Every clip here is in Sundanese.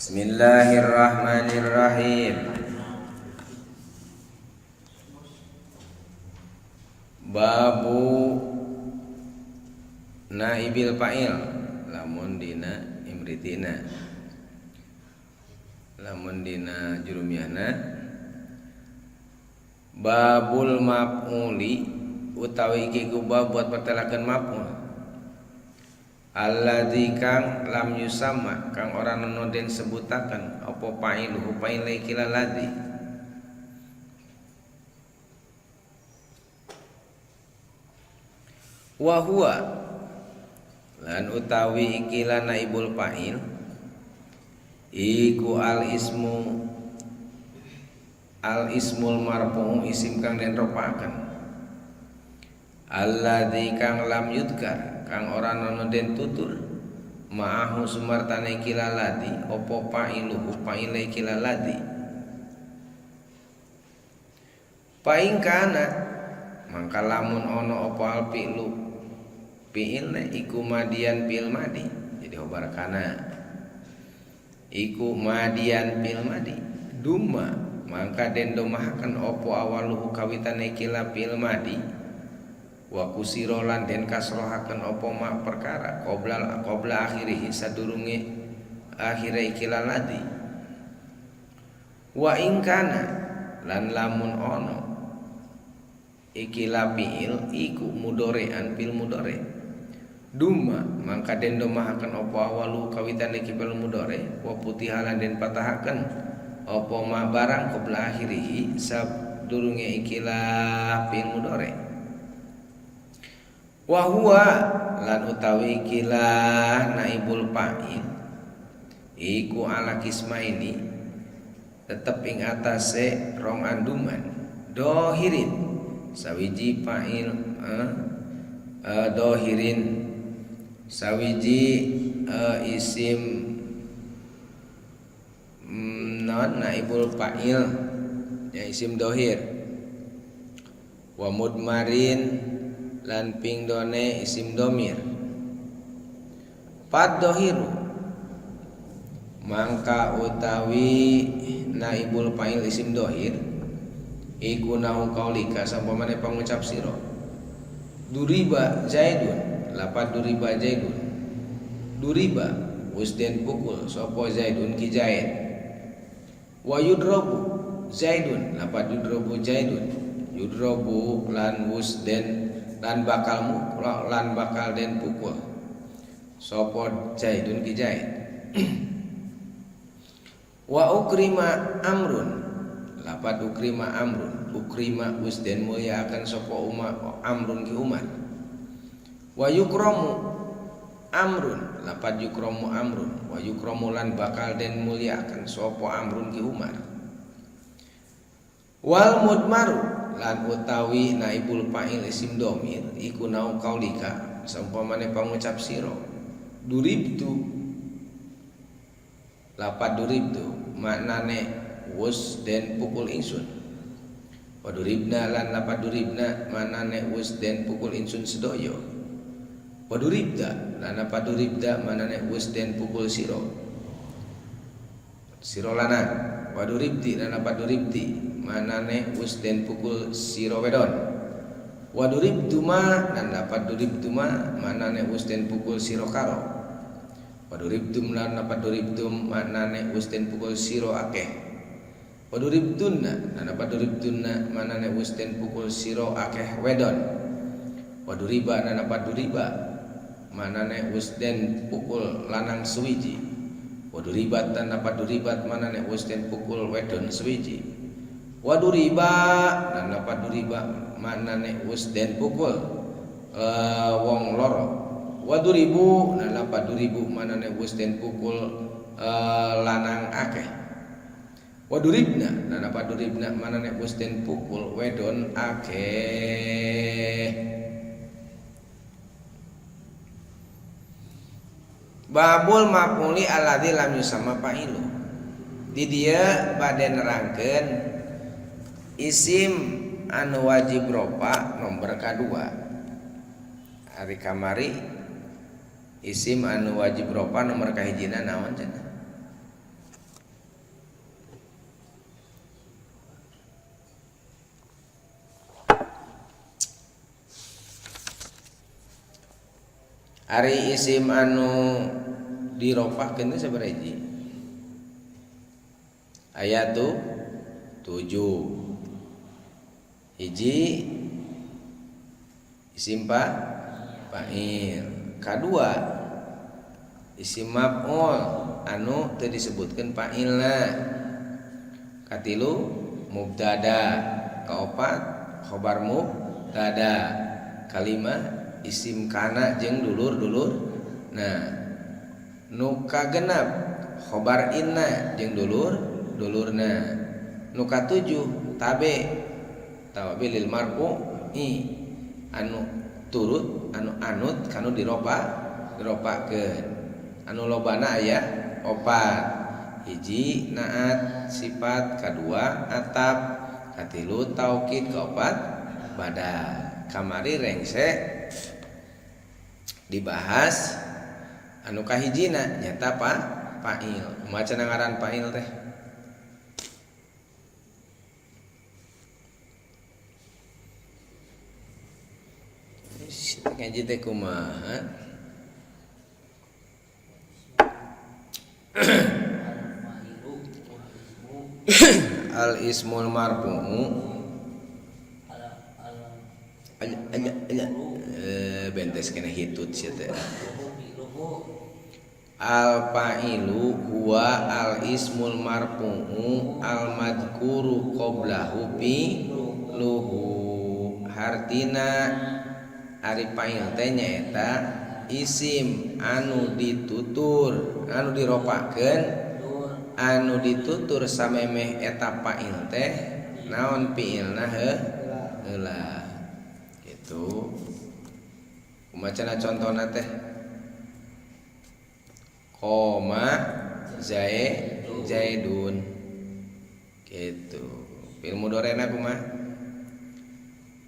Bismillahirrahmanirrahim. Babu naibil fa'il lamun dina imritina, lamun dina jurumiyahna babul maf'uli utawi iki ku bab buat pertelakeun maf'ul alladzi kang lam yusamma kang ora nono den sebutaken apa fa'iluhu fa'ile iki ladzi wa huwa lan utawi iki lan naibul fa'il iku al ismu al ismul marfu isim kang den rofaaken alladzi kang lam yudkar kang ora nono den tutur ma'ahu sumartane iki ladzi apa fa'iluhu fa'ile iki ladzi paing kana mangka lamun ono apa al fi'lu fi'ilna iku madian fi'il madi jadi khobar kana iku madian fi'il madi duma mangka den domahaken apa awaluhu kawitane iki la fi'il madi wa kusira lan den kasrohaken apa ma perkara qabla qabla akhirih sadurunge akhire iki ladzi wa ing kana lan lamun ono iki la fi'il iku mudorean fil mudore duma mangka den domahaken apa awalu kawitan iki fil mudore wa putihalan den patahaken apa ma barang qabla akhirih sadurunge iki la fil mudore wa huwa lan utawi iki la naibul fa'il iku ala kismaini tetep ing atase rong anduman dohirin sawiji fa'il dohirin sawiji isim non naibul fa'il ya isim dohir wa mudmarin lan ping done isim domir pad dohiru mangka utawi naibul fa'il isim dohir iku nahu kaulika sampamane pangucap sira duriba zaidun lapat duriba zaidun duriba wis den pukul sapa zaidun ki zaid wa yudrobu zaidun lapat yudrobu zaidun yudrobu lan wis den lan bakal lan bakal den pukul sapa zaidun ki zaid wa ukrima amrun lapat ukrima amrun ukrima wis den mulyakaken sapa umar amrun ki umar wa yukramu amrun lapat yukramu amrun wa yukramu lan bakal den mulyakaken sapa amrun ki umar wal mudmaru lan utawi naibul fa'il isim domir iku nau kaulika saumpamane pangucap sira duribtu lapat duribtu maknane wus den pukul ingsun wa duribna lan lapat duribna maknane wus den pukul ingsun sedaya wa duribda lan lapat duribda maknane wus den pukul sira sira lanang wa duribdi lan lapat duribdi maknane wus den pukul sira wedon wa duribduma lan lapat duribduma maknane wus den pukul sira karo wa duribdum lan lapat duribdum maknane wus den pukul sira akeh wa duribdunna lan lapat duribdunna maknane wus den pukul sira akeh wedon wa duriba lan lapat duriba maknane wus den pukul lanang suwiji wa duribat lan lapat duribat maknane wus den pukul wedon suwiji wa duriba lan lapat duriba maknane wus den pukul wong loro wa duribu lan lapat duribu maknane wus den pukul lanang akeh wa duribna lan lapat duribna maknane wus den pukul wedon akeh. Babul maf'uli alladzi lam yusamma fa'ilu. Di dieu bade nerangkeun isim anu wajib rofa nomor kadua. Ari kamari isim anu wajib rofa nomor kahijina naon cenah? Ari isim anu dirofakeun teh sabaraha hiji? Aya tuh 7. Hiji isim fa'il, kadua isim maf'ul anu teu disebutkeun fa'ilna, katilu mubtada, kaopat khobar mubtada, kalima isim kana jeung dulur-dulur. Nah, nu kagenep khobar inna jeung dulur-dulurna, nu katujuh tabe tabe lil marfu'i anu turut anu anut kanu diropakeun. Anu lobana aya 4. Hiji naat sifat, kadua atap, katilu taukid, kaopat badal. Kamari rengse dibahas anu kahijina nyata fa'il. Kumaha cenah ngaran fa'il teh? Ngaji teh kumaha? Al ismul marfu'u bentes kena hitut sia teh. Al fa'ilu huwa al ismul marfu'u al madhkuru qablahu fi'luhu. Hartina ari fa'il teh nyaeta isim anu ditutur anu diropakeun anu ditutur samemeh eta fa'il teh naon fi'ilna heula gitu. Kumaha cenah contona teh? Koma zaidun gitu. Fi'il mudhari'na kumaha?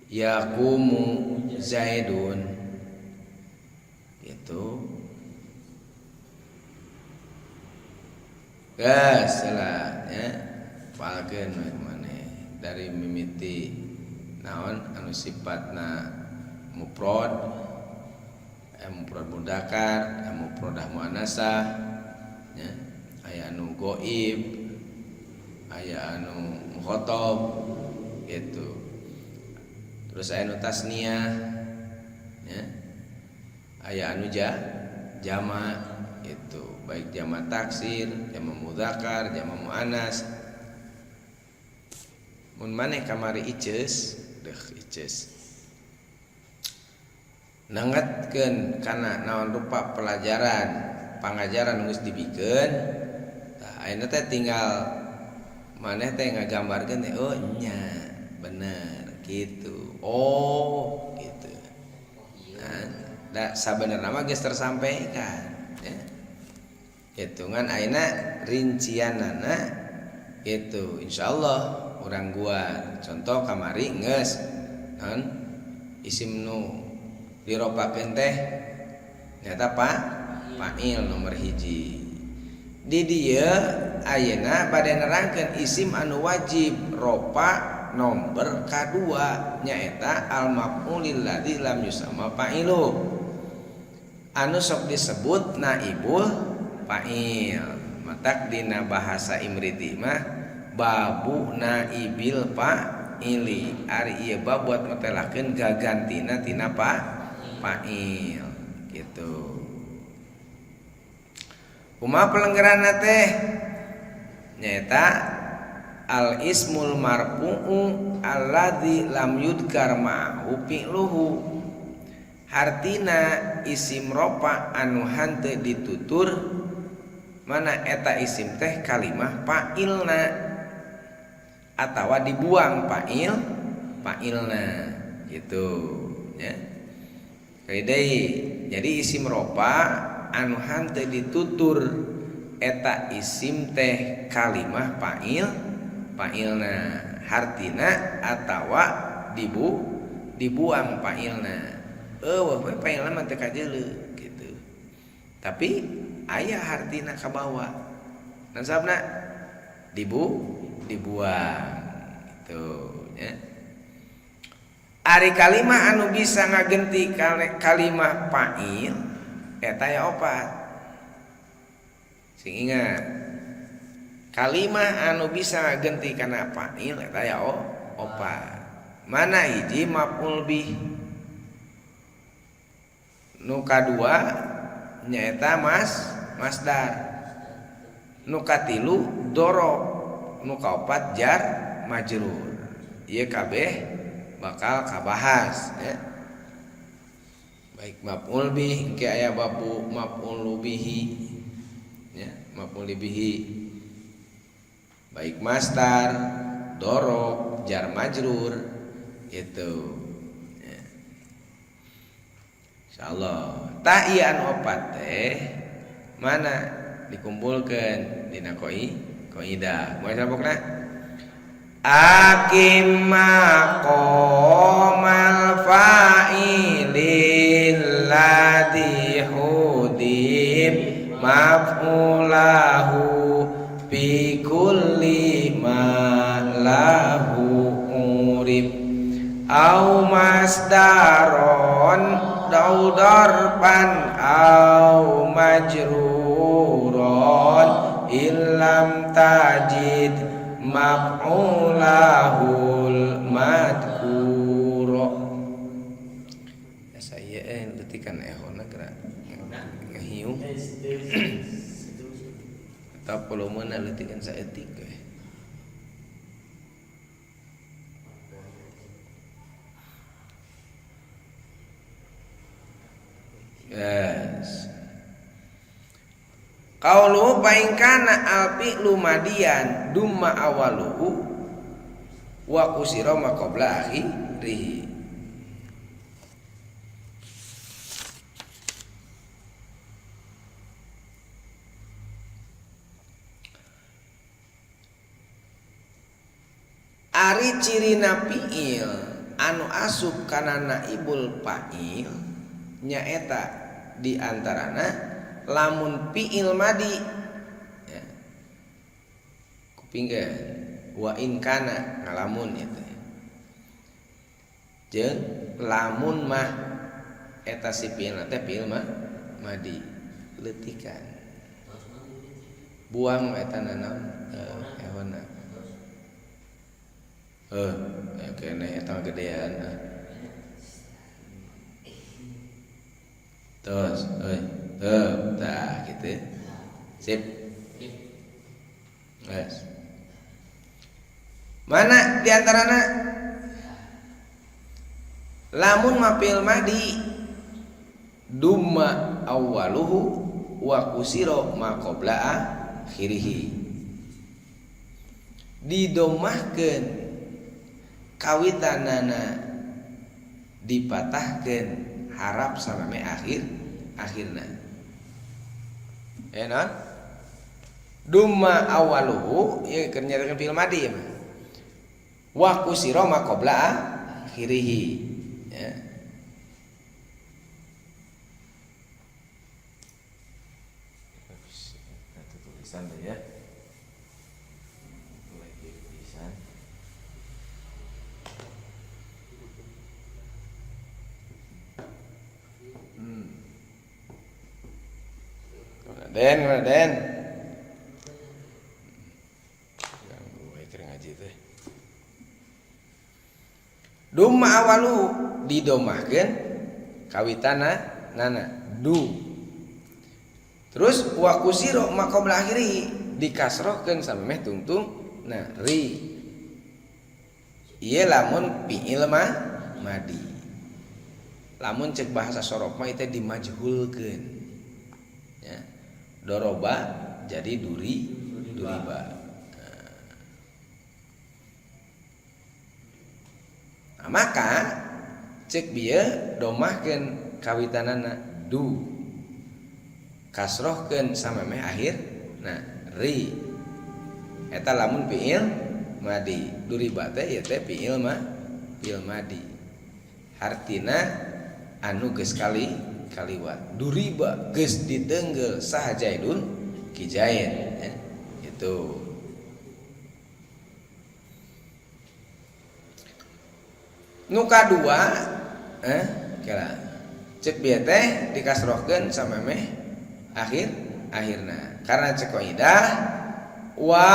Yaqumu zaidun gitu. Geus lah ya, apalkeun we maneh dari mimiti naon anu sifatna mufrad, mufrad mudzakkar, mufradah muannasah nya, aya anu ghaib, aya anu mukhatab gitu. Terus aya anu tasniah nya, aya anu jama itu, baik jama taksir, jama mudzakkar, jama muannas. Mun maneh kamari iceus, deuh iceus nangatkeun kana naon rupa pelajaran pangajaran geus dibikeun. Tah ayeuna teh tinggal maneh teh ngagambarkeun teh, oh nya bener gitu, oh gitu. Nah, da sabenerna mah geus tersampaikan ya. Hitungan ayeuna rincianana gitu, insyaallah urang gua contoh kamari geus naon isim nu diropakeun teh nyata fa'il nomor hiji. Di dieu ayeuna bade nerangkeun isim anu wajib ropa nomor kadua nyaeta al maf'ulil ladzi lam yusamma fa'ilu anu sok disebut naibul fa'il. Matak dina bahasa Imriti mah babu naibil fa'ili. Ari ieu bab buat metelakeun gagantina tina fa'il gitu. Kumaha pelenggeranna teh? Nyaeta al ismul marfu'u alladzi lam yudkar ma'ahu fi'luhu. Hartina isim rofa anu hanteu ditutur mana eta isim teh kalimah fa'ilna atawa dibuang fa'ilna gitu ya. Deui. Jadi isim rofa anu hanteu ditutur eta isim teh kalimah fa'ilna hartina atawa dibuang fa'ilna. Eueuh we fa'ilna mah teu kajeuleu gitu. Tapi aya hartina kabawa. Nasabna dibuang gitu nya. Ari kalimah anu bisa ngagenti kalimah fa'il Eta ya opat. Sing ingat. Kalimah anu bisa genti kana fa'il eta ya opat. Mana hiji maf'ul bih. Nu kadua nyaeta masdar. Nu katilu dorob, nu kaopat jar majrur. Ieu kabeh bakal kabahas ya. Baik maf'ul bih engke aya babu maf'ul bihi ya, maf'ul bihi. Baik masdar, dorob, jar majrur gitu ya. Insyaallah tah ieu anu opat teh mana dikumpulkeun dina kaidah. Moal sabokna akim maqamal fa'ilil ladzi hudim maf'ulahu fi kulli ma lahu urib au masdaron dau darban au majruron illam tajid maf'ulahul madkuro. Ya saya letikan ehona geura ngahiung. Atau volumena letikan saeutik we. Yes. Qaulu fa in kana al fi'lu madiyan dumma awaluhu wa kusira ma qabla akhirih. Ari cirina fi'il anu asup kana naibul fa'il nyaeta di antarana lamun fi'il madi ya. Kupingkeun wa in kana ngalamun ieu teh jeung lamun mah eta si fi'il teh fi'il mah madi leutikan buang eta nanaon ehona ya kene eta gedean. Terus, euy, teuh, tah kitu. Sip. Yes. Mana di antarana? Lamun maf'il madi dumma awwaluhu wa kusira ma qabla akhirih. Didomahkeun kawitanana dipatahkeun harap sampai akhir akhirna. Ya non? Dumma awaluhu ieu keur nyaritakeun fi'il madi mah. Wa kusira ma qabla akhirih. Ya. Itu tulisan deh ya. Lagi tulisan. Den, mana Den? Ganggu keur ngaji teh. Dumma awalu didomahkeun kawitana nana du. Terus wa kusiro ma qabla akhirih dikasrohkeun samemeh tungtung nah ri. Ieu lamun fi'il mah madi. Lamun cek bahasa sorof mah itu dimajhulkeun. Ya. Doroba jadi duri duriba. Nah, maka cek bieu domahkeun kawitanana du kasrohkeun samemeh akhir nah ri eta lamun fi'il madi duriba teh ieu teh fi'il ma fi'il madi hartina anu geus kali kaliwat duriba geus ditenggel saha jaidun kijain ya, itu. Nu kadua kela. Cek bieu teh dikasrohkeun samemeh akhir akhirna. Karena cek kaidah wa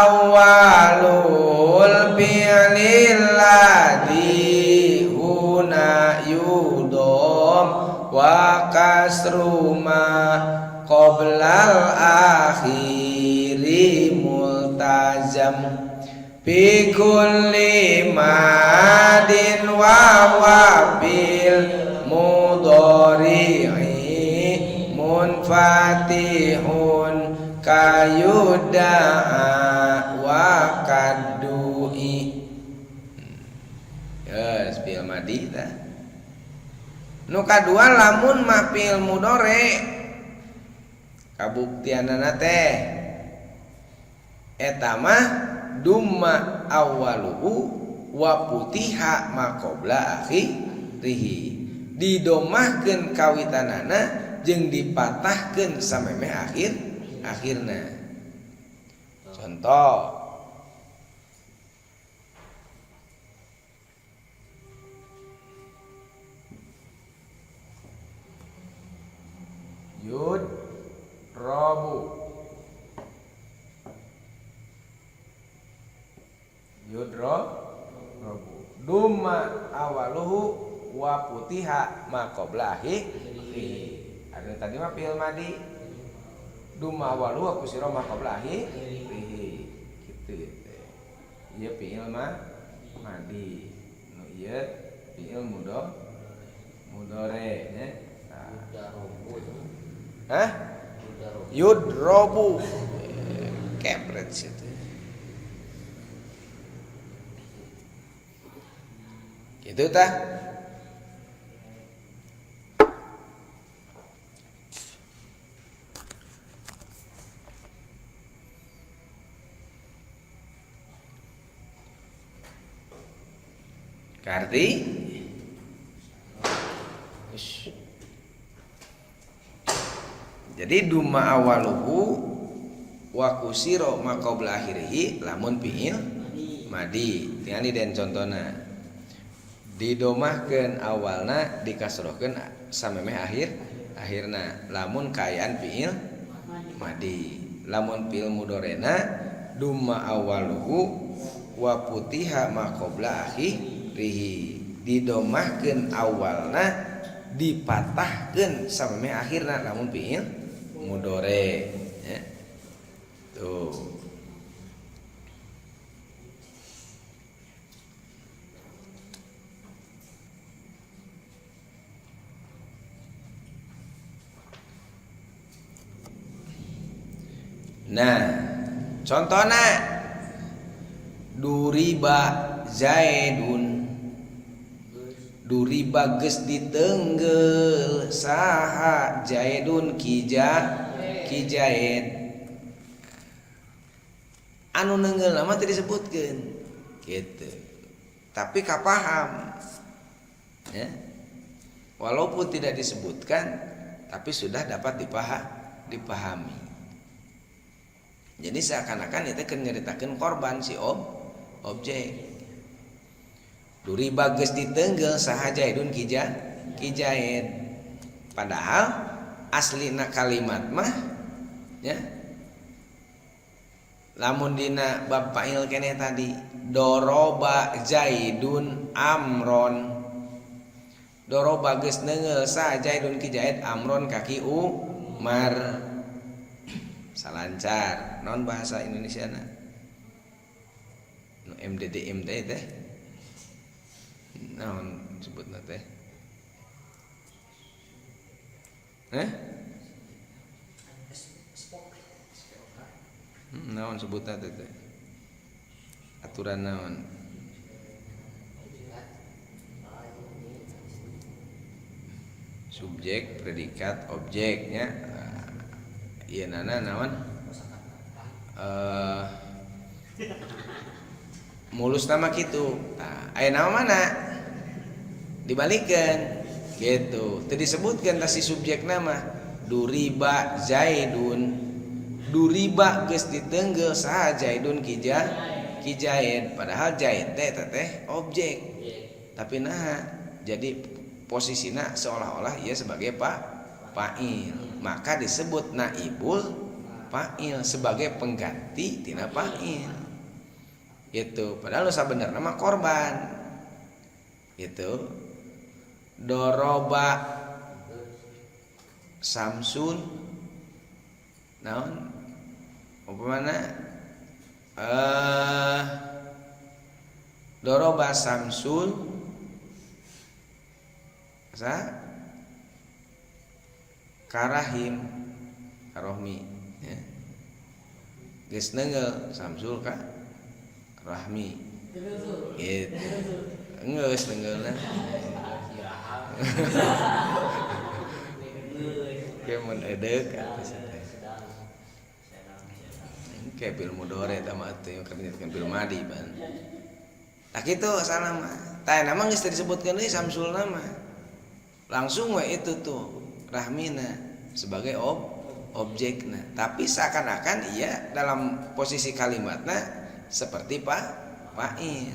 awalul fi'lil ladzi huna yudom wa kasru ma qoblal akhiri multazam bi kulli madin wa bil mudhari'i munfatihun kayuda'a wa kadui. Yes, fi'il madi tah. Nu kadua lamun mah fi'il mudhari kabuktianana teh eta mah dumma awwaluhu wa putiha ma qabla akhirihi. Didomahkeun kawitanana jeung dipatahkeun samemeh akhir akhirna. Contoh yud robu yudro robu dumma awaluhu wa putiha ma qabla akhirihi. Ada tadi mah fi'il madi dumma awaluhu wa kusira ma qabla akhirihi. Kitu ya teh. Ieu fi'il madi. Nu ieu fi'il mudhari nya. Hah? Yudrobu. Kepret situ. Gitu tah. Karti. Jadi duma awaluhu wa kusiro ma qabla akhirihi lamun fi'il madi. Tingali den contona. Didomahkeun awalna dikasrohkeun samemeh akhir akhirna lamun kaayaan fi'il madi. Lamun fi'il mudhari'na duma awaluhu wa putiha ma qabla akhirihi. Didomahkeun awalna dipatahkeun samemeh akhirna lamun fi'il mudhari ya. Tuh. Nah, contohna duriba zaidun. Duriba geus ditenggel saha zaidun kijaid. Anu nenggel mah teu disebutkeun gitu. Tapi kapaham ya. Walaupun tidak disebutkan tapi sudah dapat dipahami. Jadi seakan-akan itu keur nyaritakeun korban si objek. Duriba geus ditenggel saha zaidun kijaid. Padahal aslina kalimat mah ya. Lamun dina bab fa'il keneh tadi doroba zaidun amron. Doroba geus neunggeul saha zaidun kijaid amron kaki Umar. Salancar non bahasa Indonesia na nu MDDM teh teh naon sebutna teh naon sebutna teh teh aturan naon subjek predikat objeknya. Iya nana naon mulus nama kitu. Nah, aya nama mana dibalikeun gitu. Teu disebutkeun tah si subjek nama duriba zaidun. Duriba geus ditenggel saha zaidun kijaid. Padahal zaid teh teh objek. Tapi nah jadi Posisinya seolah-olah ia sebagai fa'il, maka disebut naibul fa'il sebagai pengganti tina fa'il. Itu padahal nu sabenerna mah korban. Itu doroba Samsun naon upamana doroba Samsul sa karahim karohmi ya. Geus neunggeul Samsul ka Rahmi gitu geus neunggeulna ke mun edeuk atuh teh ke fil mudhari eta mah teh keur nyebutkeun fil madi ban tah kitu asalna mah tah eta mah geus teu disebutkeun deui Samsulna mah langsung we itu tuh Rahmina sebagai objekna tapi seakan-akan ia dalam posisi kalimatna seperti fa'il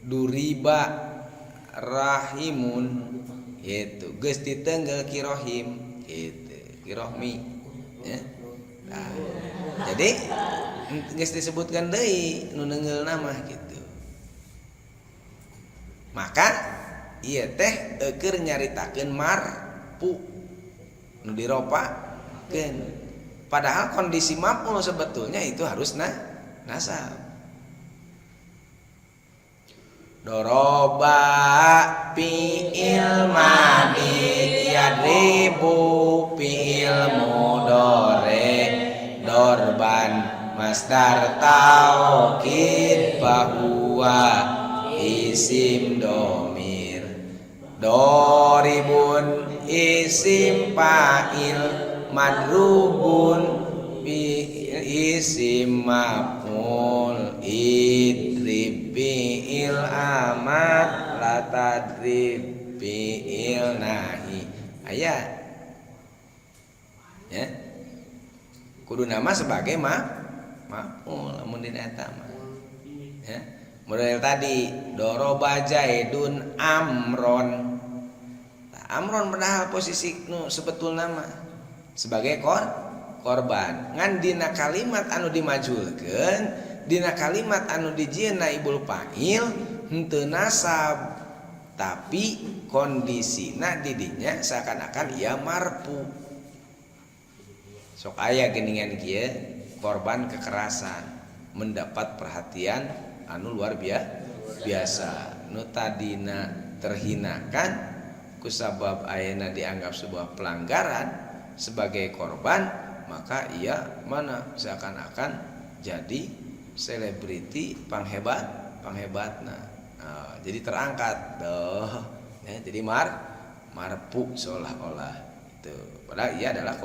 duriba rahimun gitu geus ditenggel kirohim gitu kirohmi ya. Nah, jadi geus disebutkan deui nu neunggeulna mah gitu maka ieu teh keur nyaritakeun marfu nu diropakeun padahal kondisi maf'ul sebetulnya itu harus nasab. Doroba fi'il madi yadribu fi'il mudhari dorban masdar taukid bahwa isim domir doribun isim fa'il madrubun isim maf'ul idrib fi'il amat la tadrib fi'il nahi aya ya kudu nama sebagai maf'ul lamun dina eta mah ya model tadi doroba Zaidun amron nah, amron padahal posisi nu sebetulna mah sebagai korban ngan dina kalimat anu dimajulkeun dina kalimat anu dijieun naibul fa'il henteu nasab tapi kondisina didinya seakan-akan ia marfu sok aya geuningan kieu korban kekerasan mendapat perhatian anu luar biasa nu tadina terhinakan kusabab ayeuna dianggap sebuah pelanggaran sebagai korban maka ia mana seakan-akan jadi selebriti panghebatna nah, jadi terangkat doh ya, jadi marfu seolah-olah itu padahal ia adalah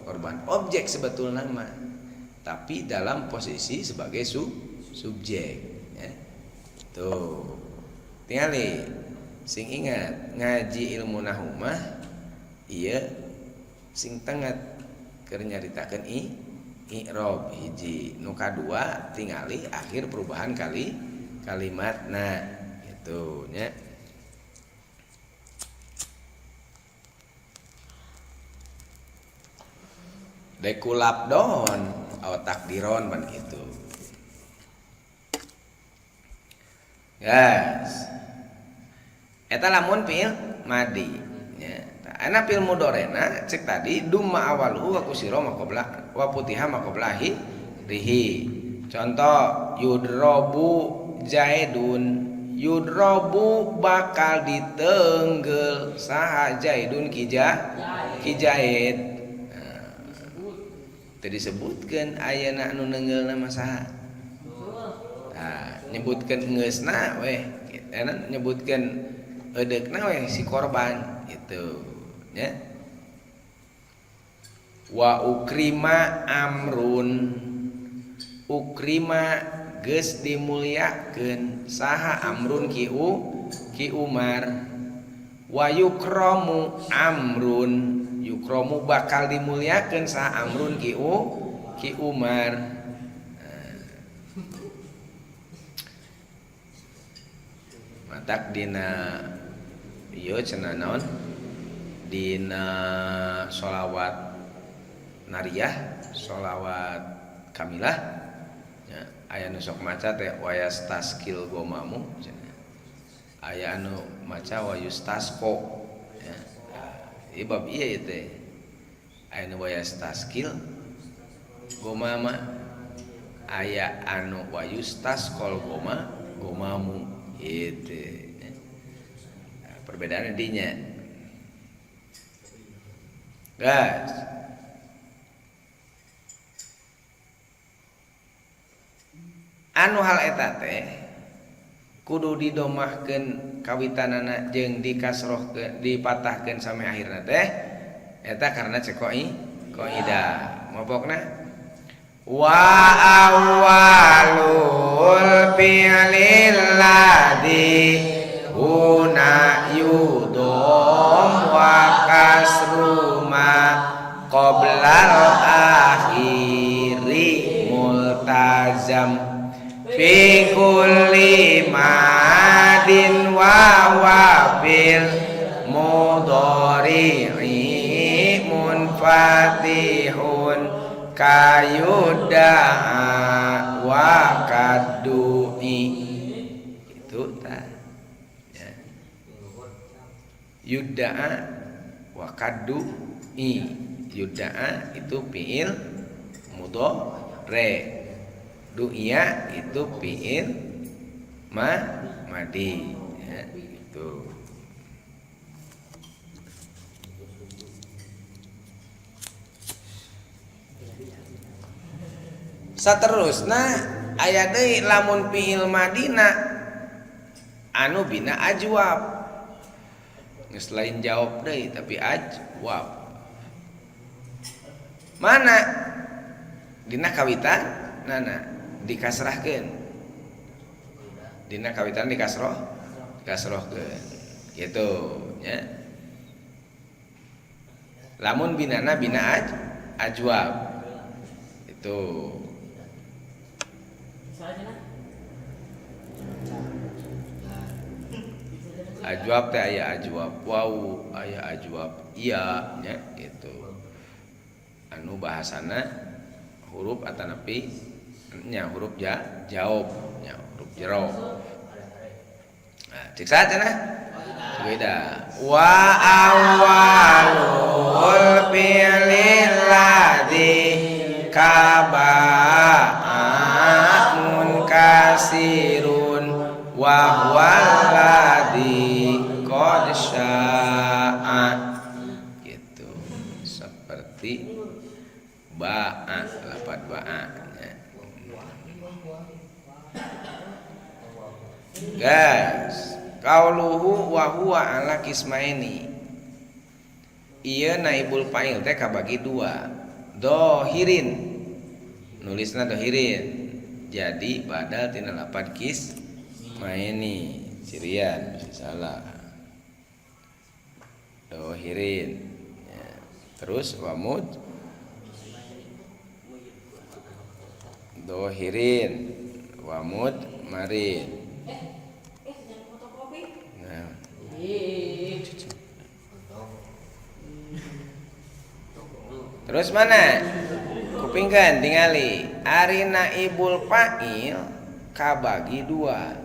korban objek sebetulnya mah tapi dalam posisi sebagai subjek ya. Tuh tingali sing ingat ngaji ilmu nahwu mah ieu sing tenget keur nyaritakeun i'rob hiji nu kadua tingali akhir perubahan kalimatna gitu nya. Dekulap don aw takdiron ban kitu. Guys. Eta lamun fi'il madi nya. Ana fil mudorena cek tadi dumma awaluhu wa kusira ma qabla wa putiha ma qablahi rihi. Contoh yudrobu Zaidun yudrobu bakal ditenggel saha Zaidun ki Zaid. Nah, teu disebutkeun ayeuna anu neunggeulna mah saha. Nah, nyebutkeun geusna weh, eta nyebutkeun eudeukna weh si korban gitu ya. Wa ukrima amrun ukrima geus dimuliakeun saha amrun ki Umar wa yukromu amrun yukromu bakal dimuliakeun saha amrun ki Umar. Matak dina Ieu cenah naon dina sholawat nariyah, sholawat kamilah ya, aya nu sok maca teh wayastaskil gomamu cenah. Aya anu maca wayustasqo ya. Ieu bab ieu teh aya nu wayastaskil gomama, aya anu wayustasqol goma gomamu ieu teh. Nah, perbedaannya dinya. Guys, anu hal eta teh kudu didomahkeun kawitanana jeung dikasrohkeun dipatahkeun sampai akhirna teh eta karena cek kaidah. Mopokna wa awwalul fi'lil ladzi huna yudom wa kasru ma qoblal akhiri multazam fi kulli madin wa wafil mudhari'i munfatihun kayuda'a wa kaddu'i. Itu ta ya. Yuda'a wa kaddu'i. Yuda'a itu fi'il mudhari, du'ia itu fi'il madi ya, itu. Saterusna aya deui lamun fi'il madina anu bina ajwab. Geus lain jawab deui tapi ajwab. Mana dina kawitan nana dikasrahkeun. Dina kawitan dikasrohkeun. Gitu nya. Lamun binana bina ajwab. Itu. Ajwab teh aya ajwab wau, aya ajwab iya nya gitu. Anu bahasana huruf atanapi nya huruf jawab nya huruf jero. Nah, cek saha cenah? Beda. Wa awwalul fi'lil ladzi kaba'a munkasirun wa huwal ladzi qad sya'a. Gitu. Seperti ba'a, lapat ba'a ya. Guys, qauluhu wa huwa ala kismaini. Ieu naibul fa'il teh kabagi dua. Dohirin, nulisna dohirin. Jadi badal tina lapat kismaini. Cirian bisa salah. Dohirin. Ya. Terus wamud dohirin wamud marin. Nah. Terus mana? Kupingkeun tingali. Ari naibul fa'il kabagi dua.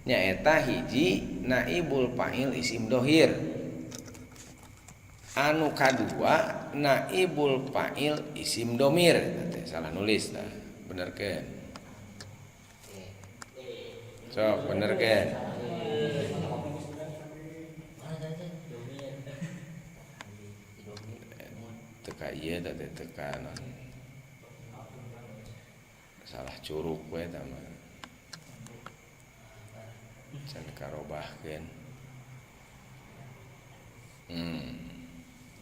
Nyaeta hiji naibul fa'il isim dohir. Anu kadua naibul fa'il isim domir. Teh salah nulis tah. Benerkeun. Sok benerkeun. Teka ieu teh teka non. Salah curug we tah mah. Can karobahkeun.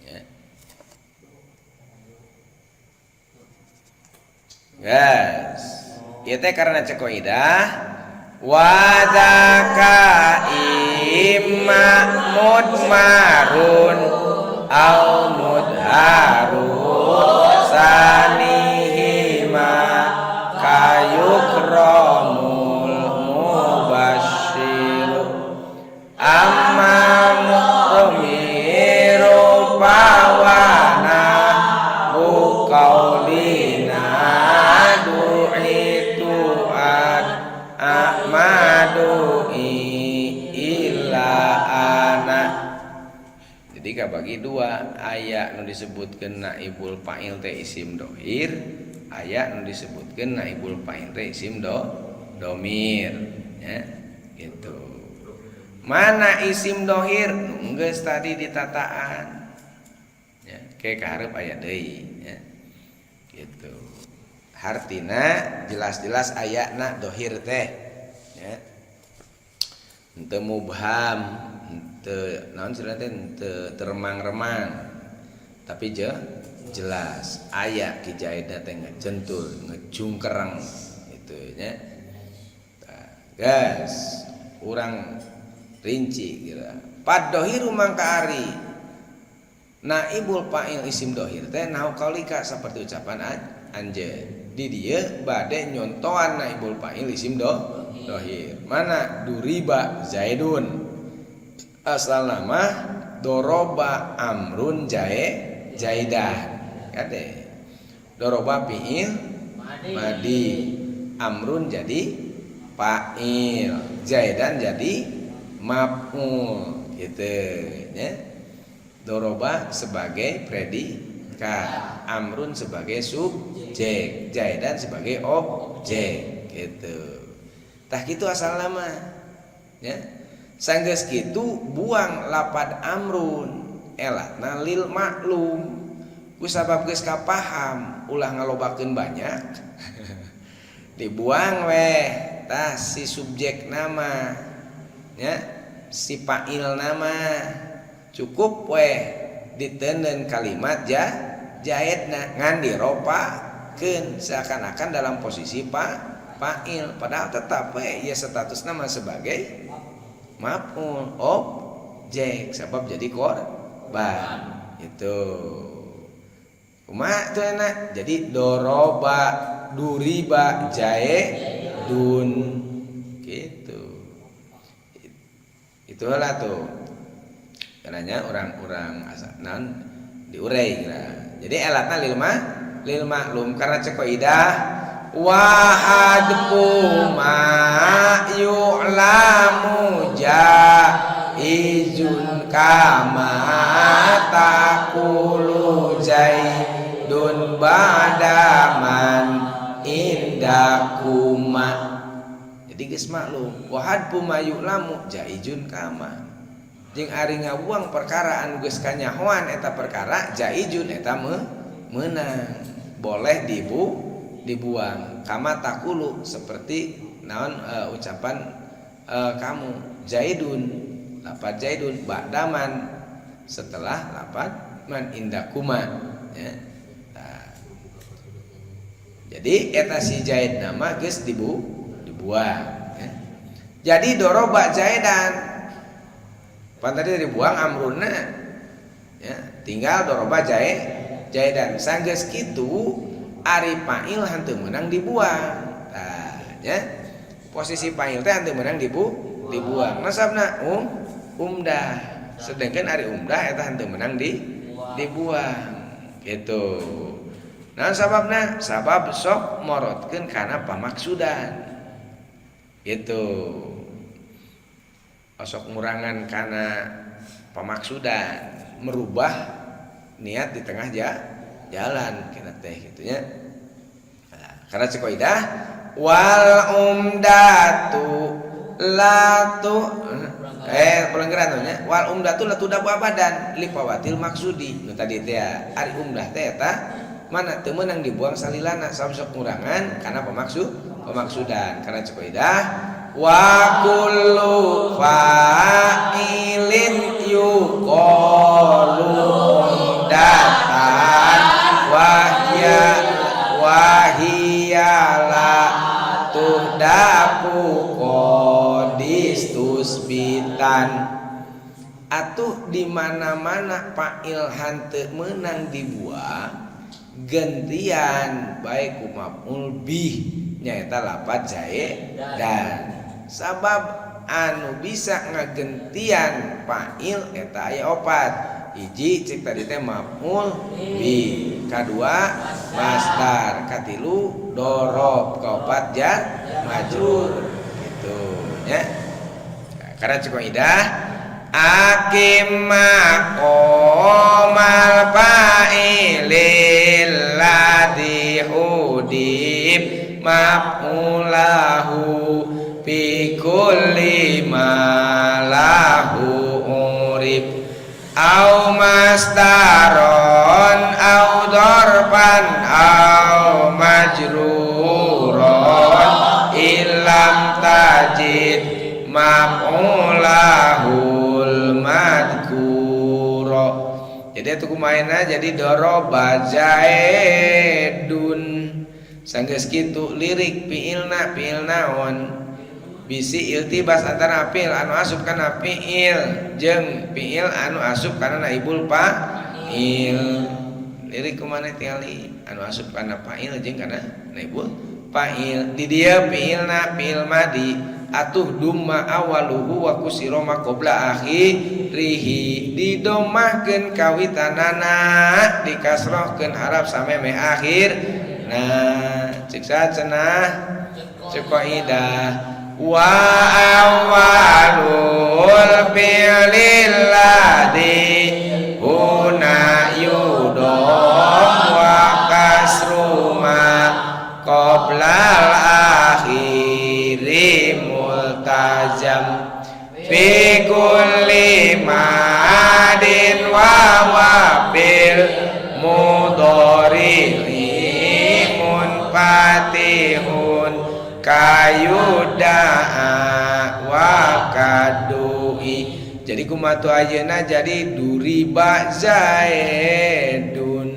Ya. Guys, ieu teh karena cek kaidah wa dzaka imma mudmarun au mudharu sanihima kayukramul mubasysyiru amma terbagi dua, aya nu disebutkeun naibul fa'il teh isim dohir, aya nu disebutkeun naibul fa'il teh isim domir ya gitu. Mana isim dohir? Geus tadi ditataan ya, ke kaharep aya deui ya gitu. Hartina jelas-jelas ayana dohir teh ya, henteu mubham, henteu naon cenah teh, henteu teremang-remang, tapi jelas aya Ki Jaida teh ngejentul ngejungkereng itu nya. Tah, gas urang rinci kira paddohiru mangka ari naibul fa'il isim dohir teh nahwu qaulika seperti ucapan anjeun. Di dieu bade nyontohan naibul fa'il isim dohir mana? Duriba zaidun, asal nama doroba amrun jae jaidan, kade doroba fi'il madi, amrun jadi fa'il, zaidan jadi maf'ul gitu ya. Doroba sebagai predikat, amrun sebagai subjek, zaidan sebagai objek gitu. Tah, kitu asal nama ya. Sanggeus kitu buang lapad amrun, elatna lil maklum, ku sabab geus kapaham ulah ngalobakeun banyak, dibuang weh. Tah, si subjek nama ya, si fa'il nama cukup weh ditenen kalimat jaidna ngan diropakeun seakan-akan dalam posisi fa'il, padahal tetap we ya status nama sebagai maf'ul, objek, sebab jadi korban itu. Kumaha itu enak? Jadi doroba, duriba jaidun gitu. Itulah tuh karena orang-orang asal non diurai kira. Jadi elatna lil maklum karena cek kaidah wa hadfu ma yu'lamu jaizun kama taqulu zaidun ba'daman indakuma. Jadi geus maklum, wa hadfu ma yu'lamu jaizun kama, jeung ari ngabuang perkara anu geus kanyahoan eta perkara, jaizun eta meunang, boleh dibuang. Kama taqulu seperti naon ucapan kamu, zaidun, lapad zaidun, ba'daman setelah lapad man, indakuma ya. Nah, jadi eta si zaid nama geus dibuang ya. Jadi doroba zaidan, pan tadi dibuang amruna ya, tinggal doroba jaidan. Sanggeus kitu ari fa'il henteu meunang dibuang. Tah ya, posisi fa'il teh henteu meunang dibuang, nasabna umdah, sedangkan ari umdah eta henteu meunang dibuang gitu. Nah, sababna sabab sok morotkeun kana pamaksudan gitu, osok ngurangan kana pamaksudan, merubah niat di tengah jalan kena teh gitu nya. Nah, karena cek kaidah wal umdatu la tu pelanggaran nya, wal umdatu la tudabu abadan li fawatil maksudi. Nu tadi teh ari umdah teh eta mana teu meunang dibuang salilana sabab sok ngurangan karena pemaksudan, karena cek kaidah wa kullu fa'ilin yuqalu umdatan wahya wahiyala tuhdafu qadistusbitan. Atuh di mana-mana fa'il henteu meunang dibuang, gentian bae ku maf'ul bih, nyaeta lapad dan, sabab anu bisa ngagentian fa'il eta aya opat. Hiji cek tadi teh maf'ul bih, kadua masdar, katilu dorob, kaopat jar majrur gitu nya. Karena cek kaidah Akim maqamal fa'ilil ladzi hudib maf'ulahu fi kulli ma lahu urib au masdaron au dorban au majruron ilam tajid maf'ulahul madkuro. Jadi itu kumaina jadi doroba zaidun sanggeus kitu lirik fiilna, fiil naon bisi iltibas antara fiil anu asup kana fiil jeung fiil anu asup kana naibul fa'il. Lirik kumana tingali anu asup kana fa'il jeung kana naibul fa'il. Di dieu fiilna fiil madi, atuh dumma awaluhu wa kusira ma qabla akhirihi, didomahkeun kawitanana, dikasrohkeun harap sameme akhir. Nah, cek saha cenah? Cek kaidah wa awalul fi'lil ladzi huna yudom wa kasru ma qoblal akhiri multazam fi kulli madin wa wabil mudhari'i munfatihun kayuda'a wa kadui. Jadi kumatu ayeuna jadi duriba zaidun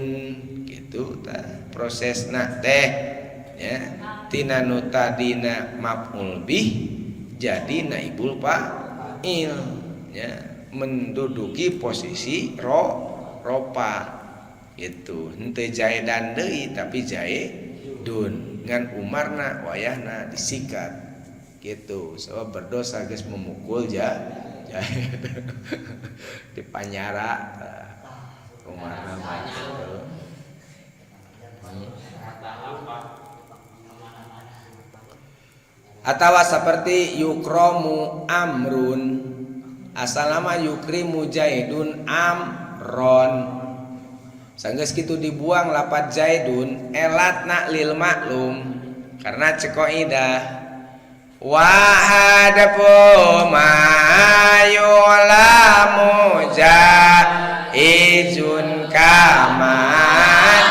gitu tah prosesna teh ya, tina nu tadina maf'ul bih jadi naibul fa'il ya, menduduki posisi ropa gitu, henteu zaidan deui tapi zaidun, ngan umarna wayahna disikat gitu sebab berdosa geus memukul ja Zaid di panyara umarna mah gitu. Atawa seperti yukromu amrun, asalama yukrimu jaidun amron, sanggeus kitu dibuang lapat jaidun elatna lil maklum karena cek kaidah wa hadfu ma yulamu jaizun kama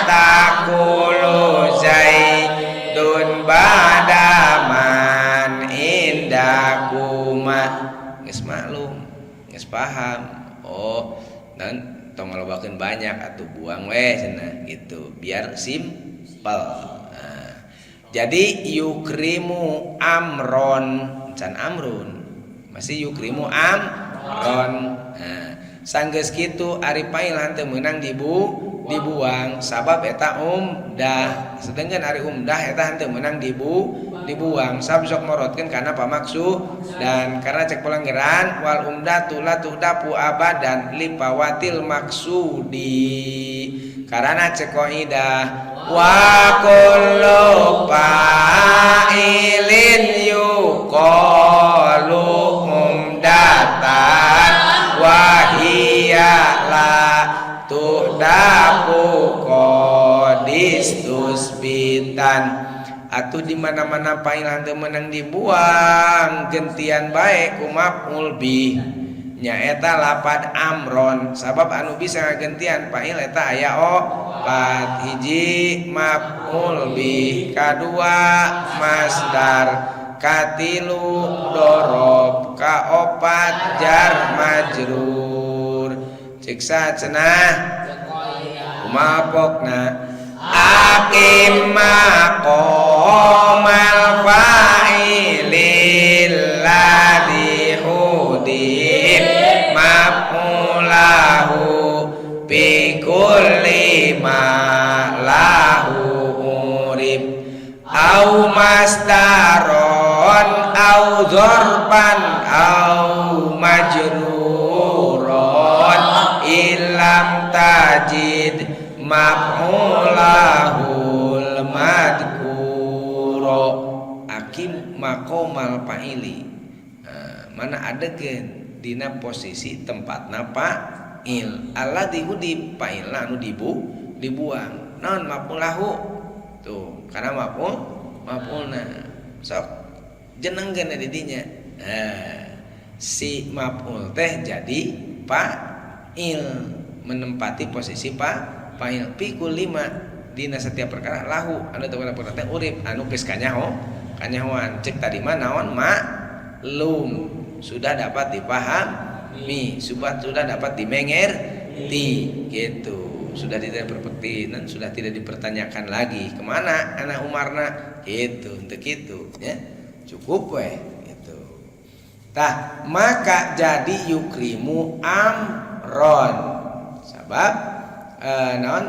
taqulu zaidun badaman indakuma. Geus maklum, geus paham, oh dan tong ngalobakeun banyak atuh buang we cenah gitu biar simpel. Nah, jadi yukrimu amron can amrun masih yukrimu amron. Nah, sanggeus kitu ari pail henteu meunang dibuang sabab eta umdah, sedangkan ari umdah eta henteu meunang dibuang sabab sok morotkeun kana pamaksu dan karena cek pelanggaran wal umdatu la tuhdafu abadan lipawatil maksudi karena cek kaidah wa kullu fa'ilin yuqalu umdatan wa hiya la tuhdafu qadistus bitan. Atuh di mana-mana pail henteu meunang dibuang gentian bae ku maf'ul bih nyaeta lapad amron sabab anu bisa ngagentian pail eta aya opat, hiji maf'ul bih, kadua masdar, katilu dorob, kaopat jar majrur. Cek saha cenah? Kumaha pokna? Akim maqamal fa'ilil ladzi hudib maf'ulahu fi kulli ma lahu urib au masdaron au dzarfan au majruron ilam tajid maf'ulahul madkuro. Akim maqamal fa'ili. Nah, mana adegan dina posisi tempatna fa'il alladzi hudib fa'ilna anu dibuang naon maf'ulahu tuh karena maf'ulna sok jenengkeun di dinya. Nah, si maf'ul teh jadi fa'il menempati posisi fa'il fi kulli ma dina setiap perkara lahu anu teu perkara teh urip anu geus kanyahoan cek tadi mah naon maklum sudah dapat dipahami sudah dapat dimengerti gitu sudah tidak berpeti dan sudah tidak dipertanyakan lagi kemana anak Umarna gitu untuk itu ya cukup weh gitu. Tah maka jadi yukrimu amron sabab naon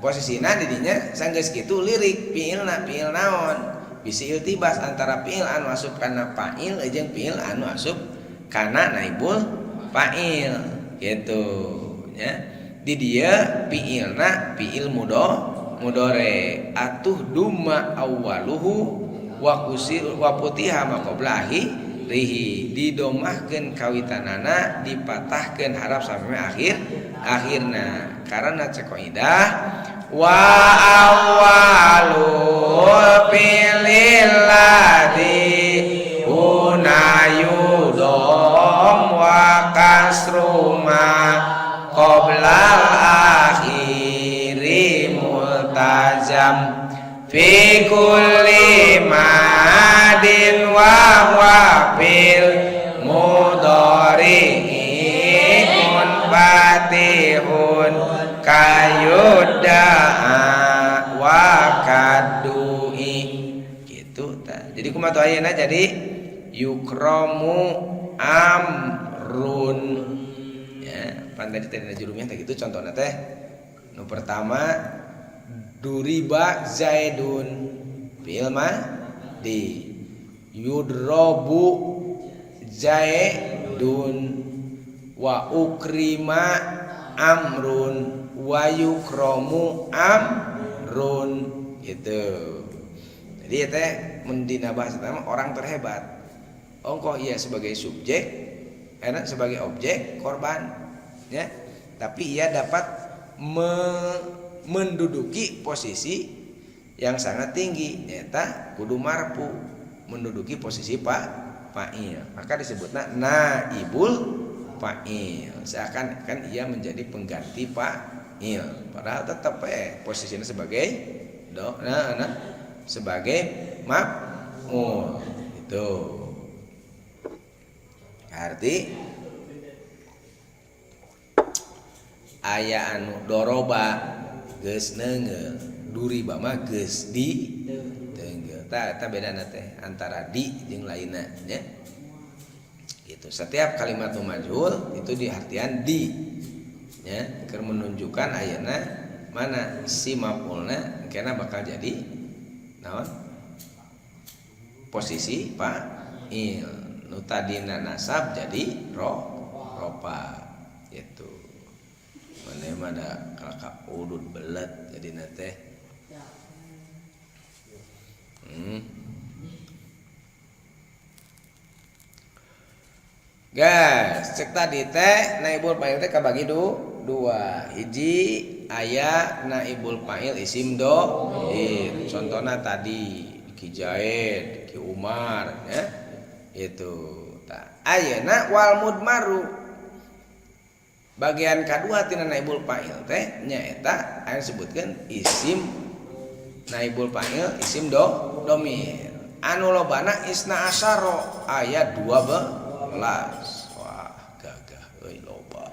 posisina didinya sanggeus kitu lirik fiilna fiil naon bisi iltibas antara fiil anu asup kana fa'il jeung fiil anu asup kana naibul fa'il gitu ya. Di dia fiilna fiil mudore atuh duma awwaluhu wa kusir wa putiha maqabla akhirihi didomahkeun kawitanana dipatahkeun harap sampai akhirna karena cek kaidah wa awwalul fi'lil ladzi hunayudom wa kasru ma qoblal akhiri multazam fi kulli madin wa huwa fil mudhari munfatihun kayuda'a wa kadui gitu ta. Jadi kumaha tuh ayeuna jadi yukromu amrun ya pan tadi tadi jurumnya teh gitu contohna teh nu pertama duriba zaidun fi'il di yudrobu zaidun wa ukrima amrun wa yukromu amrun gitu. Jadi ya teh mendina bahasa mah orang terhebat ongkoh ia sebagai subjek enak sebagai objek korban ya tapi ia dapat menduduki posisi yang sangat tinggi nyata kudu marfu menduduki posisi fa'il maka disebutna naibul fa'il seakan kan ia menjadi pengganti fa'il padahal tetap posisinya sebagai sebagai maf'ul itu arti aya anu doroba geus neungeul duriba mah geus di teungeul tah eta bedana teh antara di jeung lainna nya gitu. Setiap kalimat majhul itu diartian di nya keur menunjukkan ayeuna mana si maf'ulna kena bakal jadi naon posisi fa'il nu tadina nasab jadi rofa gitu. Mana mah da kalaka udud belet jadi teh. Guys, cek tadi teh naibul fa'il teh kabagi dua. Hiji aya naibul fa'il isim dhohir. Contohna tadi Ki Zaid, Ki Umar ya. Itu. Tah ayeuna wal mudmaru. Bagian kedua tina naibul fa'il teh nyaeta aya disebutkeun isim naibul fa'il isim domir. Anu lobana isna asyara aya 12. Wah, gagah euy loba.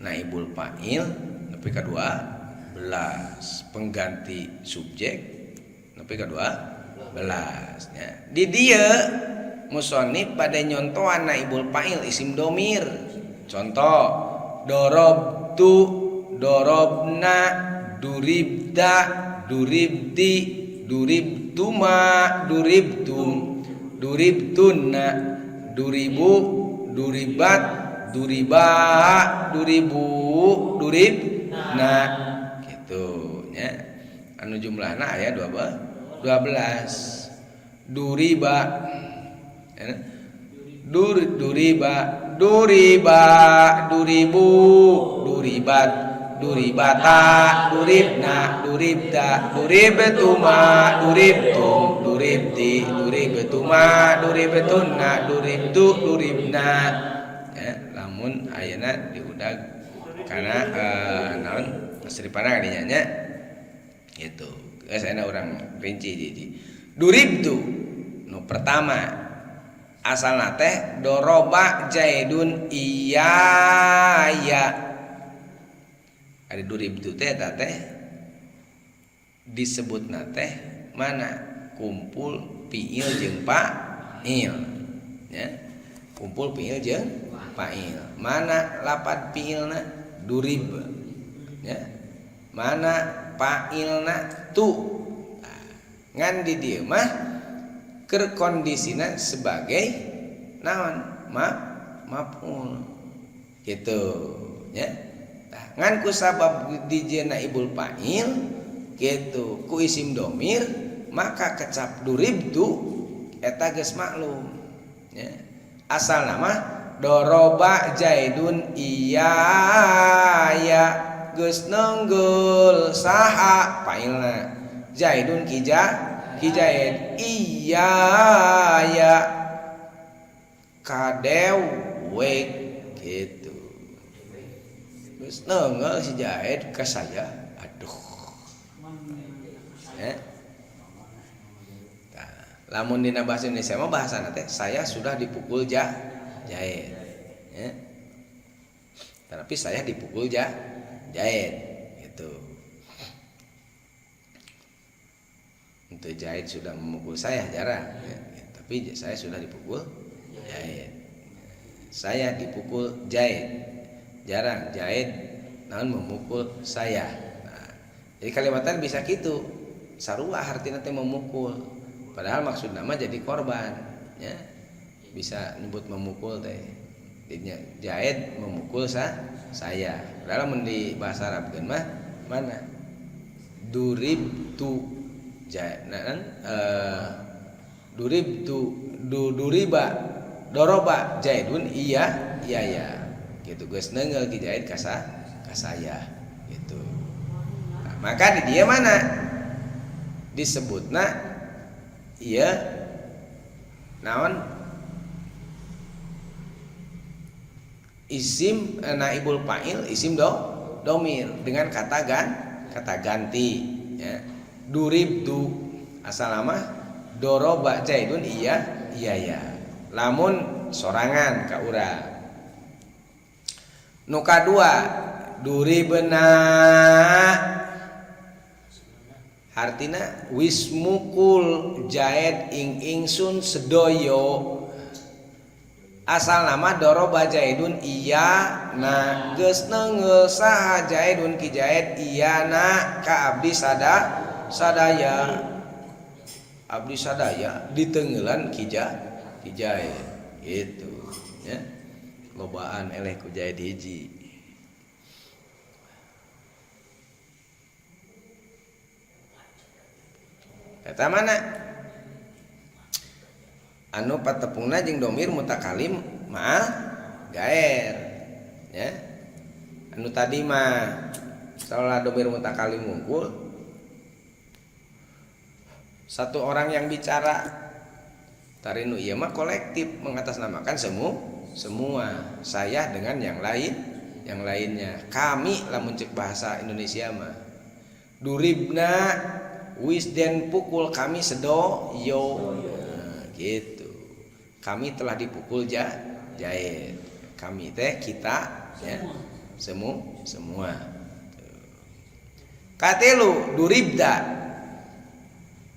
Naibul fa'il nepi ka 12, pengganti subjek nepi ka 12 nya. Di dieu musannif pada nyontohan naibul fa'il isim domir. Contoh dorobtu, dorobna, duribda, duribti, duribtuma, duribtum, duribtunna, duribu, duribat, duriba, duribu, duribna gitu nya. Anu jumlahna aya 12. Duriba Dur duriba duriba duribu duribat duribata duribna duribda duribtuma duribtum duribti duribtuma duribtunna duribtu duribna ya, lamun ayeuna diudag kana naon tasrifana kadinya nya gitu. Geus ayeuna urang rinci hiji. Duribtu nu pertama asalna teh doroba jaidun iya ya. Ari duribtu teh eta teh disebutna teh mana kumpul fiil jeung fa'il ya. Kumpul fiil jeung fa'il. Mana lapad fiilna durib ya. Mana fa'ilna tu. Nah, ngan di dieu mah keur kondisina sebagai naon maf'ul gitu ya. Tah ngan ku sabab dijieunna ibul fa'il gitu ku isim domir maka kecap duribtu eta geus maklum ya. Asal nama doroba jaidun iya ya geus nenggel saha fa'ilna jaidun kija kijaid iya ya kadewek gitu. Geus nenggel si Jaid ka saya aduh ya. Nah, lamun dina bahasa Indonesia mah bahasana teh saya sudah dipukul Jaid ya. Tapi saya dipukul Jaid gitu. Untuk Jaid sudah memukul saya jarang ya. Tapi saya sudah dipukul Jaid. Saya dipukul Jaid jarang, Jaid naon memukul saya. Nah, jadi kalimatan bisa gitu sarua artinya teh memukul padahal maksud nama jadi korban ya. Bisa nyebut memukul teh Jaid memukul saya. Padahal mun di bahasa Arab mah mana durib tu Jaid nah, durib tu duriba doroba Jaidun iya iya ya gitu geus neunggeul ki Jaid ka saya gitu. Nah, maka di dia mana disebutna ieu naon isim naibul fa'il isim domir dengan kata ganti ya. Duribtu asal nama doroba jaidun iya iya ya lamun sorangan ka urang. Nu kadua duribna hartina wis mukul jaid ing ingsun sedoyo asal nama doroba jaidun iya na geus neunggeul saha jaidun ki jaid iya na ka abdi sadaya abdi sadaya ditenggelan ki jaid gitu ya. Lobaan eleh ku jaid hiji. Eta mana anu patepungna jeung domir mutakalim ma'al gaer ya. Anu tadi mah salah domir mutakalim mungkul satu orang yang bicara. Tarinu ieu mah kolektif mengatasnamakan semua saya dengan yang lain yang lainnya. Kami lamun cek bahasa Indonesia mah duribna wis den pukul kami sedoyo. Nah, gitu. Kami telah dipukul Jaid. Kami teh kita ya. Semua. Katelu duribda.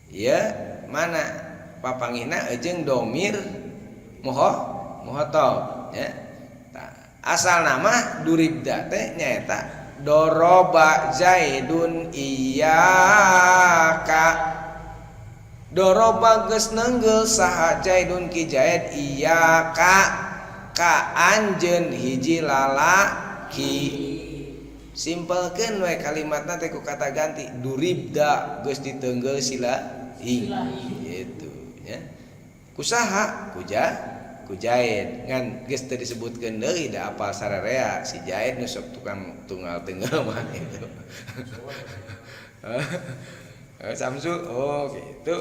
Ya, mana papangina jeung domir muhotob ya. Asal nama duribda teh nyaeta doroba zaidun iyyaka. Doroba geus neunggel saha zaidun ki zaid iyyaka ka anjeun hiji lalaki. Simpelkeun we kalimatna teh ku kata ganti duribda geus diteunggel sila ing gitu ya. Kusaha ku Jaid ngan geus teu disebutkeun deui da apal sararea si Jaid nu sok tukang tunggal tenggel mah gitu. Samsu oh gitu.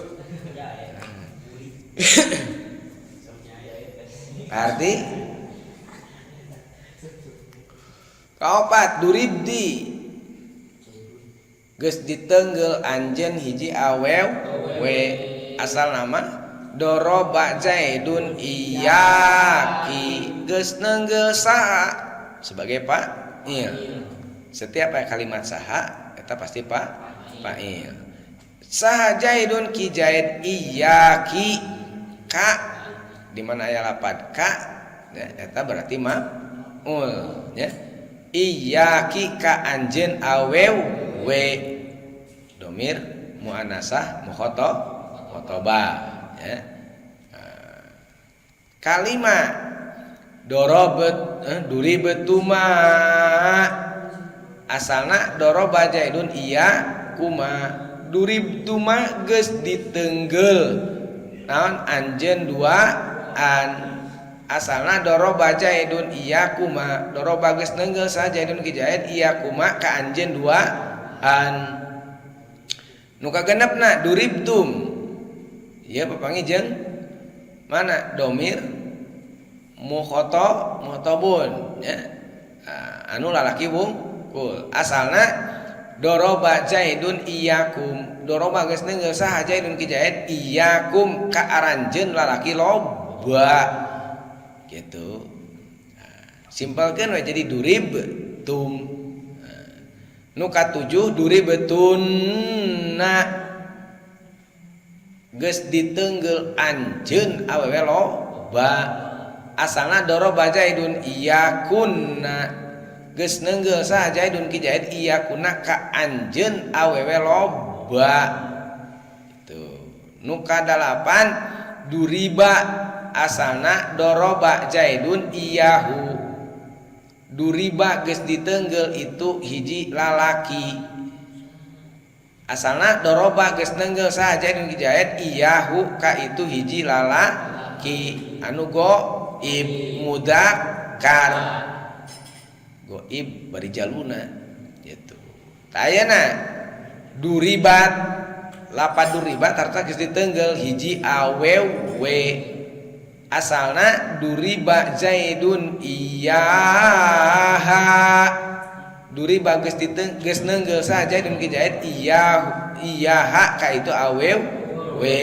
Arti kaopat duribdi geus ditenggel anjeun hiji awewe asal nama doroba Zaidun iyaki geus nenggel saha sebagai fa'il. Setiap kalimat saha eta pasti fa'il. Saha Zaidun ki Zaid iyaki ka di mana aya lapad ka ya, eta berarti maf'ul ya. Iyaki ka anjeun awewe domir muannasah mukhatabah ya. Kalimat dorobet duribetuma asalna doroba Zaidun iya kuma duribtuma geus ditenggel naon anjeun duaan asalna doroba Zaidun iya kuma doroba geus nenggel saha Zaidun ki Zaid iya kuma ka anjeun duaan nu kagenepna duribtum ieu papanggih jeung mana domir mukhatabun ya anu lalaki wungkul asalna doroba Zaidun iyakum doroba geus nenggel saha Zaidun ki Zaid iyakum ka aranjeun lalaki loba gitu. Nah, simpelkeun we jadi duribtum. Nah, nu katujuh duribtunna geus ditenggel anjeun awewe loba asalna doroba Zaidun iyakunna geus nenggel saha Zaidun ki Zaid iyakuna ka anjeun awewe loba itu. Nu kadalapan duriba asalna doroba Zaidun iyahu duriba geus ditenggel itu hiji lalaki asalna doroba geus nenggel saha Zaidun ki Zaid iyahu ka itu hiji lalaki anu goib mudzakkar goib bari jaluna gitu. Tayana duribat lapad duribat harta geus ditenggel hiji awewe asalna duriba Zaidun iyaha duriba geus geus nenggel saha Zaidun ki Zaid iyaha ka itu awewe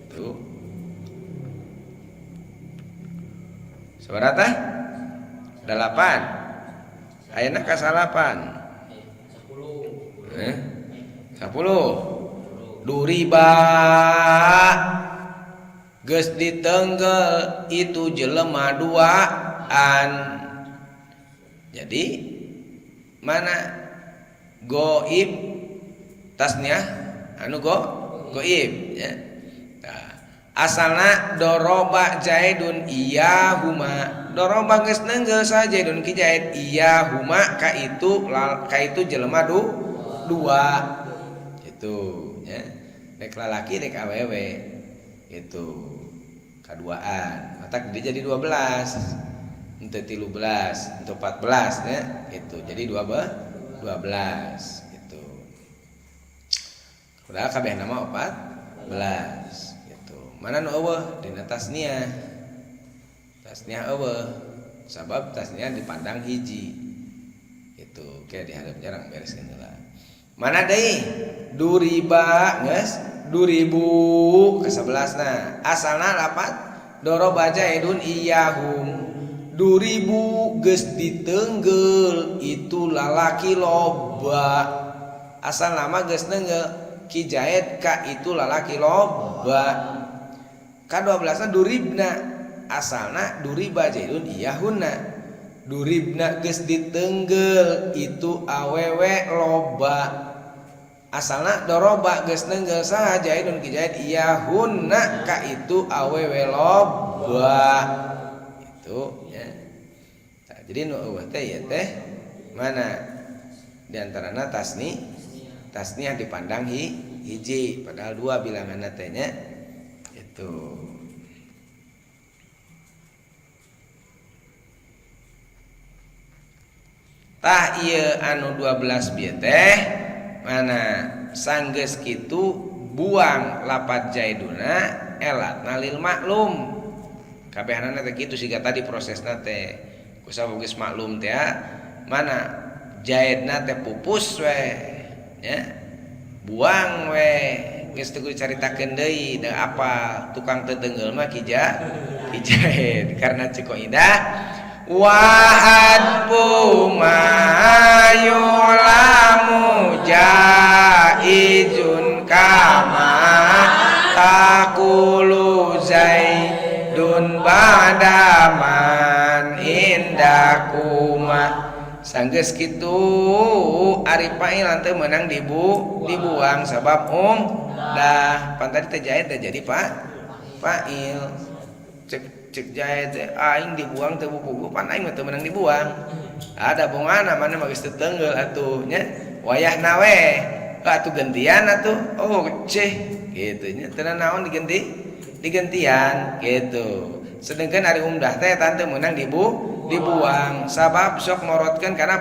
tuh. Sabaraha tah? 8. Ayeuna ka 9. 10. Duriba geus ditenggel itu jelema duaan. Jadi mana goib tasniah anu goib ya. Nah, asalna doroba Zaidun iyahuma doroba geus nenggel saha Zaidun ki Zaid iyahuma ka itu jelema dua itu ya. Rek lalaki rek awewe itu kaduaan matak dia jadi 12 henteu 13 henteu 14 ya itu jadi 12 gitu. Padahal kabeh nama 14 gitu. Mana nu eueuh dina tasniah. Tasniah eueuh sabab tasniah dipandang hiji. Gitu, kayak dihadap jarang bereskeun heula. Mana deui? Duriba geus 2000 ke 11 na. Asalna lapat doroba Zaidun iyahum. 2000 geus ditenggel itu lalaki loba. Asal nama geus nenggel ki Zaid ka itu lalaki loba. Ka 12 na duribna asalna duriba Zaidun iyahunna. Duribna geus ditenggel itu awewe loba. Asalna doroba geus nenggel saha Zaidun ki Zaid iyahunna ka itu awewe loba. Itu ya. Nah, jadi nu eueuh teh ieu teh mana di antarana tasniah dipandang hiji padahal dua bilanganna teh nya. Itu. Tuh. Tah ieu anu 12 bieu teh mana sanggeus kitu buang lapat jaiduna elatna lil maklum. Kabehanana teh kitu siga tadi prosesna teh. Kusabab geus maklum teh mana jaidna teh pupus we nya. Buang we geus teu kudu caritakeun deui da apa tukang teu teunggeul mah ki jaid karena cek kaidah wahadbu ma yulamu jaizun kama taqulu zaidun badaman indakuma. Sanggeus kitu ari fa'il teu meunang dibuang sabab dah pan tadi teh jaid teh jadi fa'il. Cek jaid teh aing dibuang teu buku pan aing mah teu meunang dibuang. Ada bongana mana mah geus teu teunggeul atuh nya wayahna we atuh gantian atuh oh ceh kitu nya teu naon digentian gitu. Sedangkan ari umdah teh tante meunang dibuang sabab sok morotkeun kana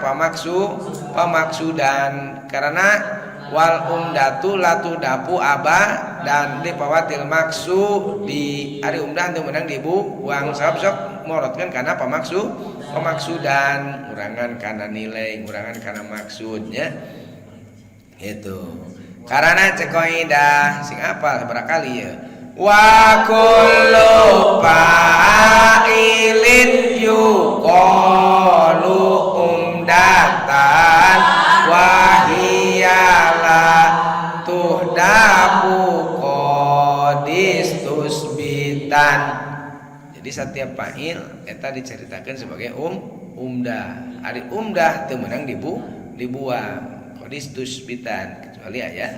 pamaksudan karena wal umdatu latu dapu aba dan dipawatil maksudi ari umdah teu meunang dibuang sabab sok morotkeun kana pamaksudan ngurangan kana nilai ngurangan kana maksudnya itu karena cek kaidah sing apal sabaraha kali ya wa kullu fa'ilin yuqalu umdatan wa hiyala tuhdabu qadis tusbitan. Jadi setiap fa'il eta diceritakan sebagai umdah. Ari umdah teu meunang dibuang qadis tusbitan kecuali aya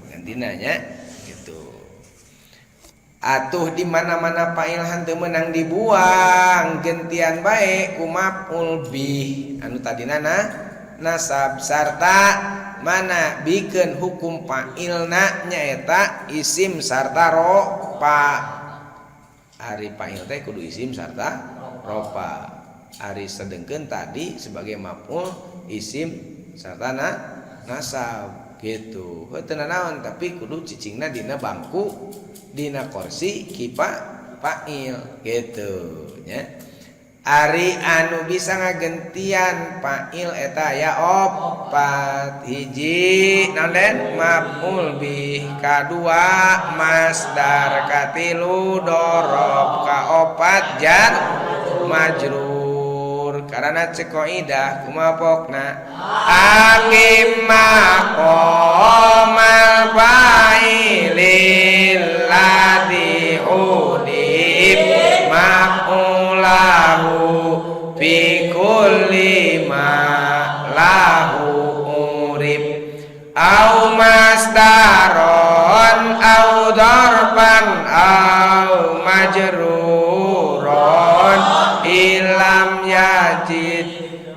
penggantina nya. Atuh di mana-mana fa'il henteu meunang dibuang gentian bae ku maf'ul bih anu tadina nasab sarta mana bikeun hukum fa'ilna nyaeta isim sarta rofa. Ari fa'il teh kudu isim sarta rofa. Ari sedengkeun tadi sebagai maf'ul isim sarta nasab gitu. Heuh teu nanaon tapi kudu cicingna dina bangku dina kursi kipa fa'il gitu nya. Ari anu bisa ngagentian fa'il eta aya opat hiji naon den maf'ul bih kadua masdar katilu dorob kaopat jar majrur karena cek kaidah kumaha pokna aqim maqamal fa'ilil ladzi udib maf'ulahu fi kulli ma lahu urib au masdaron au darban au majruron ilam yajid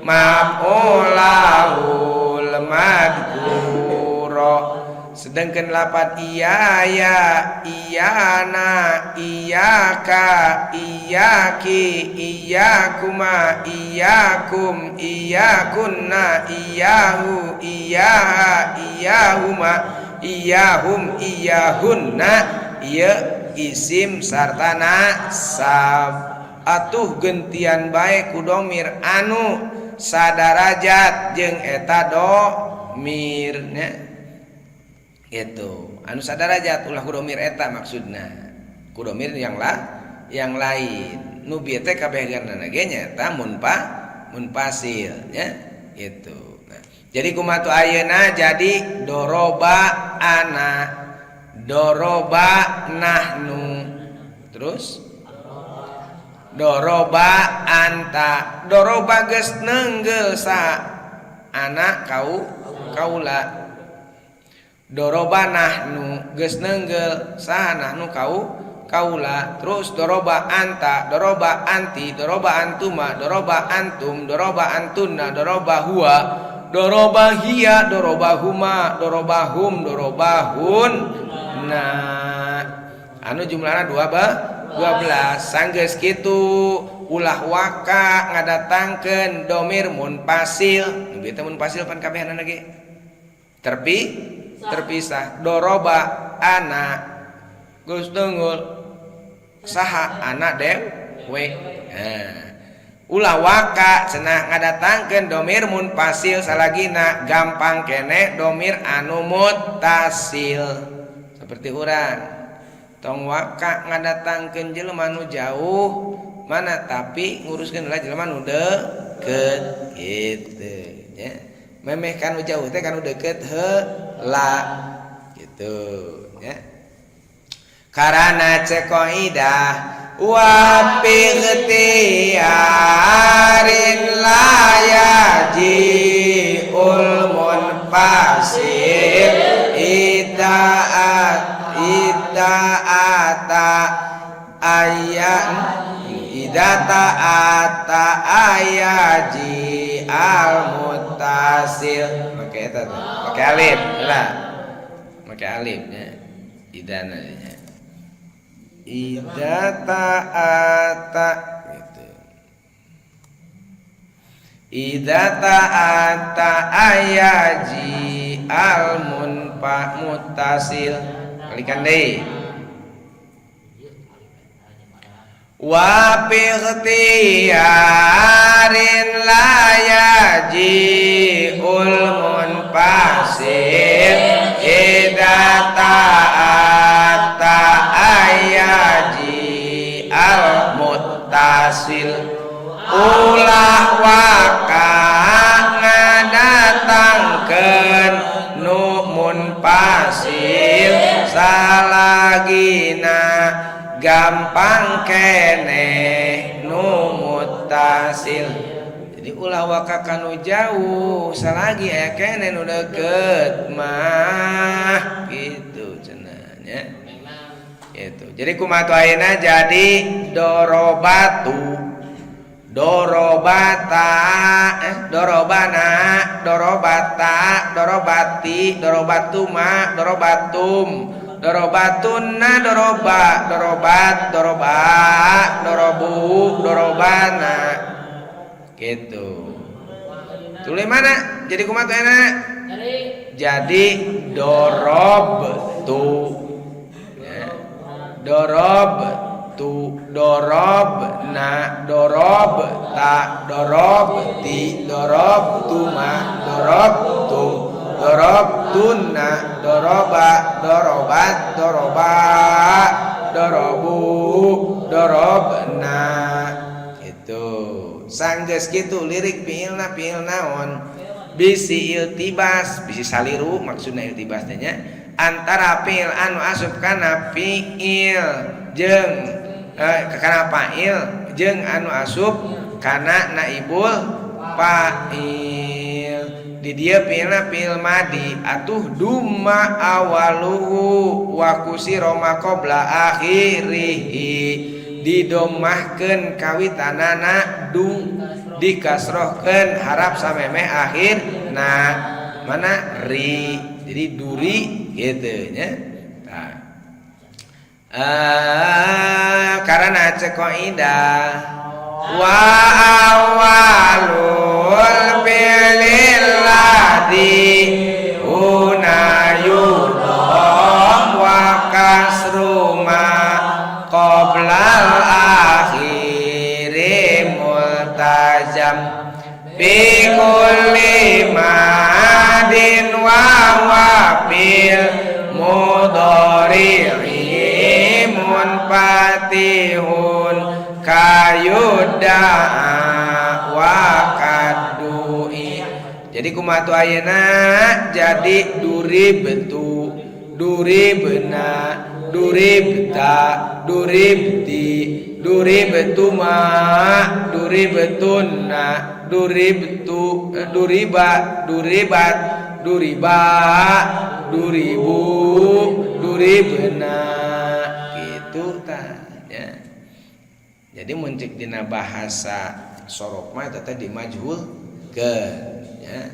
maf'ulahul madhkura. Sedangkan lapat iya ya iyana iyaka iyaki iyakuma iyakum iyakunna iyahu iyaha iyahuma iyahum iyahunna ieu isim sarta nasab. Atuh gentian bae ku domir anu sadarajat jeung eta domirnya gitu. Anu sadarajat ulah ku domir eta maksudna ku domir yang lain nu bieu teh kabehanana ge nyaeta munfasil nya gitu. Nah, jadi kumaha tu ayeuna jadi doroba ana doroba nahnu terus doroba anta doroba geus neunggeul sa anak kau kaula doroba nahnu geus neunggeul saha nahnu kau kaula terus doroba anta doroba anti doroba antuma doroba antum doroba antunna doroba huwa doroba hiya doroba huma doroba hum doroba hun. Nah Anu jumlahna 12. Sanggeus kitu, ulah waka ngadatangkeun domir munfasil. Nu bieu teh munfasil pan kabehanana ge terpisah. Doroba ana, geus tunggul saha? Ana dewe. Nah, ulah waka cenah ngadatangkeun domir munfasil salagina gampang keneh domir anu muttasil. Seperti urang, tong waka ngadatangkeun jelema nu jauh mana, tapi nguruskeun lah jelema nu deket gitu nya. Memeh kanu jauh teh kanu deket heula gitu nya. Karena cek kaidah, wa ikhtiyarin la yaji'ul munfasil ida'at ida'ata ayan idza ta'ata ayaji al muttasil. Make eta teh make alif lah, make alif nya idana nya, idza ta'ata gitu. Idza ta'ata ayaji al munfa muttasil. Kalikan deui, wa fi ikhtiyarin la yaji'ul munfasil idza ta'ata ayaji al muttasil. Ulah waka ngadatangkeun nu munfasil salagina gampang keneh nu muttasil. Jadi ulah waka kanu jauh salagi aya keneh nu deket mah, gitu cenah nya gitu. Jadi kumaha tuh ayeuna? Jadi dorobatu, dorobata, dorobana, dorobata, dorobati, dorobatuma, dorobatum, dorobatunna, doroba, dorobat, doroba, dorobu, dorobana gitu. Tulis mana? Jadi kumaha tuh enak? Jadi dorob tu ya. Dorob tu, dorob na, dorob ta, dorob ti, dorob tuma, dorob tum, dorob tunna, doroba, dorobat, doroba, dorobu, dorobna itu. Sanggeus kitu, lirik fiilna fiil naon? Bisi iltibas, bisi saliru. Maksudna iltibas teh nya antara fiil anu asup kana fiil jeung kana fa'il jeung anu asup kana naibul fa'il. Di dieu fiilna fiil madi, atuh dumma awaluhu wa kusira ma qabla akhirihi. Didomahkeun kawitanana du, dikasrohkeun harap samemeh akhir. Nah, mana ri? Jadi duri gitu nya. Nah, karena cek kaidah, wa awalul fi'lil ladzi huna yudham wa kasru ma qoblal akhiri multazam bi kulli madin wa wa fil mudhari'i munfatihun kayuda wa kadui. Jadi kumaha tuh ayeuna? Jadi duribtu, duribna, duribta, duribti, duribtuma, duribtunna, duribtu, duriba, duribat, duriba, duribu, duribna gitu tah ya. Jadi mun cek dina bahasa sorof mah eta teh dimajhul ke ya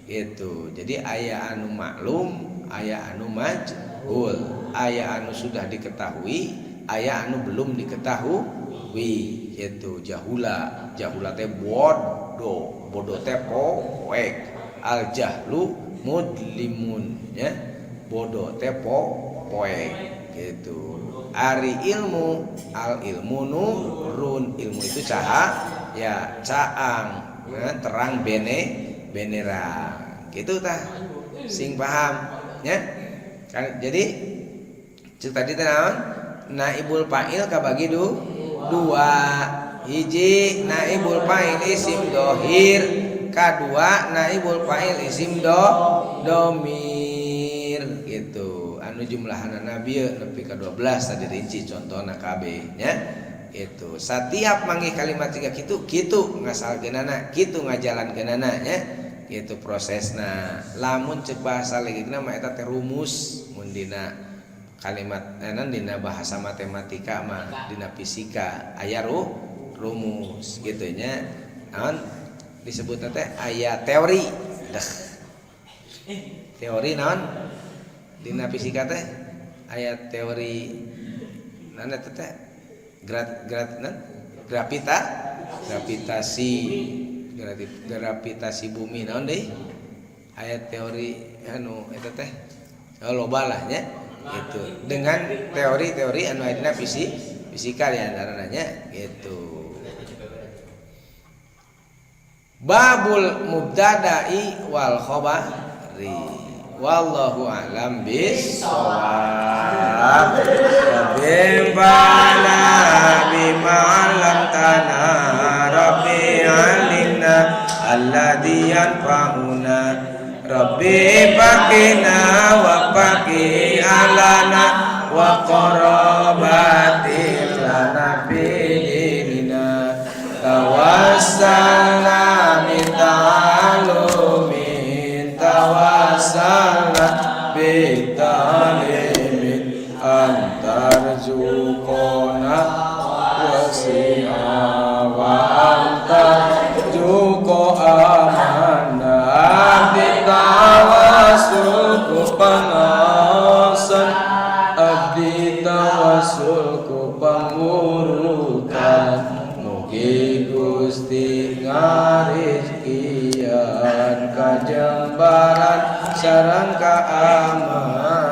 gitu. Jadi aya anu maklum. aya anu majhul, aya anu sudah diketahui, aya anu belum diketahui gitu. Jahula, jahula teh bodoh, bodoh teh poek. Al jahlu mudlimun ya, bodoh teh poek gitu. Ari ilmu, al ilmu nurun, ilmu itu cahaya, caang, ya, terang bene benerang gitu tah, sing paham ya kan. Jadi cek tadi teh naon, naibul fa'il kabagi dua, hiji naibul fa'il isim dohir, kadua naibul fa'il isim domir gitu. Anu jumlahana nabi nepi ka 12 tadi rinci contohna kabeh nya. Itu setiap manggih kalimat tiga kitu kitu ngasalkeunana, kitu ngajalankeunana nya, itu prosesna. Lamun cek bahasa logikna mah eta teh rumus, mun dina kalimat dina bahasa matematika mah, dina fisika aya rumus gitu nya. Naon disebutna teh, aya teori dah, teori naon dina fisika teh, aya teori naon eta teh, grat grat naon, gravitasi gravitasi bumi, naon deui, aya teori anu eta teh, oh, loba lah nya. Itu dengan teori-teori anu aya dina fisika di antaranya gitu. Babul mubtada'i wal khabari. Wallahu a'lam bissawab. Rabbi bana bima 'allamtana, Rabbi 'allimna alladhi yanfa'una, Rabbi faqina wa faqi alana wa qarabati lana fi dinina, tawassalna min ta'alumin, tawassalna bi ta'limin, antarzuqona wasi'a wa antarzuqo amana, abdi tawassul ku pangaosan, abdi tawassul ku pangurutan, mugi Gusti ngarizkian kajembaran sareng keamanan.